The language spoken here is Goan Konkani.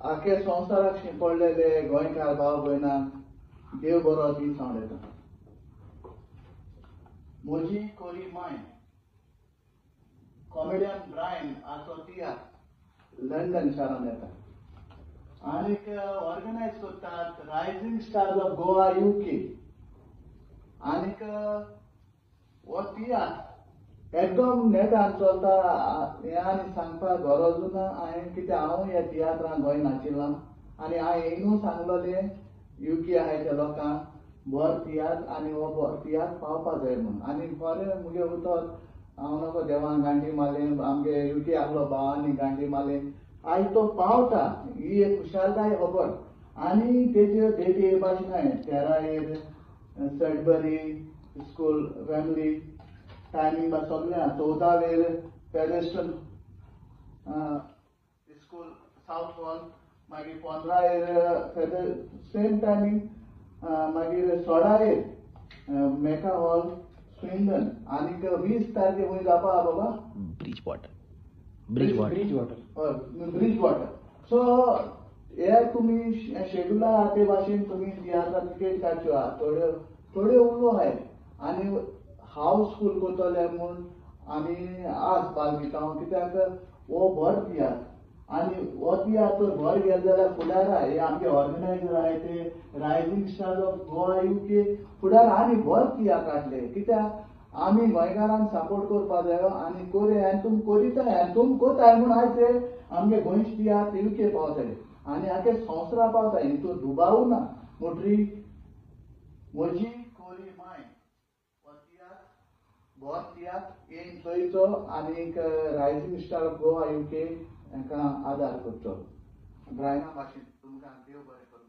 आखे संवसाराक शिंपडलेले गोंयकार भाव भयणांक देव बरो दीस हांव. म्हजी कोरी माय कॉमेडियन ब्रायन हाचो तियात्र लंडन शारांत येता आनीक ऑर्गनायज करतात Rising Stars of Goa UK. आनीक हो तियात्र एकदम नेटान चलता हें आनी सांगपाक गरज ना. हांवें कित्याक हांव ह्या तियात्रान गोंय नाशिल्लो आनी हांवें येयनू सांगलोलें युके आहाय त्या लोकांक बरो तियात्र आनी हो बरो तियात्र पावपा जाय म्हूण. आनी बरें मुगे उतर हांव नको देवान गांठी मारलें, आमगे युके आहलो भावांनी गांठी मारलें, आयज तो पावता ही एक खुशालकाय खबर. आनी तेच्यो डेटी येवपाची नाय, 13 सडबरी स्कूल फॅमिली टायमींग बा सगळें आहा. 14 पेडेस्टन स्कूल सावथ हॉल, मागीर 15 सेम टायमींग, मागीर 16 मेका हॉल स्विंडन. आनीक 20 तारखे खंय जावपा आहा बाबा? Bridge water. Bridge water. हय, ब्रिज वॉटर. सो हे तुमी शेड्युला आहा ते भाशेन तुमी तियात्रा टिकेट काडच्यो आहा. थोड्यो थोड्यो उलो आहाय आनी हावसफूल करतले म्हूण आमी आस बाळगिता हांव, कित्याक हो भर तियात्र आनी हो तियात्र तर भर गेले जाल्यार फुडार हे आमचे ऑर्गनायजर आहाय ते Rising Stars of Goa UK फुडार आनी भर तियात्र काडले, कित्याक आमी गोंयकारांक सपोर्ट करपा जायो आनी कोरया आनी तुम कोरिताय आनी तुम कोताय म्हूण आयज ते आमगे गोंयचे तियात्र युके पावताले आनी आखे संवसारा पावता हितून दुबाव ना. म्हणटरी म्हजी कोरी माय हो तियात्र बरो तियात्र येवन चोयचो आनीक Rising Star of Goa UK हांकां आदार करचो. ब्रायना भाशेन तुमकां देव बरें करूं.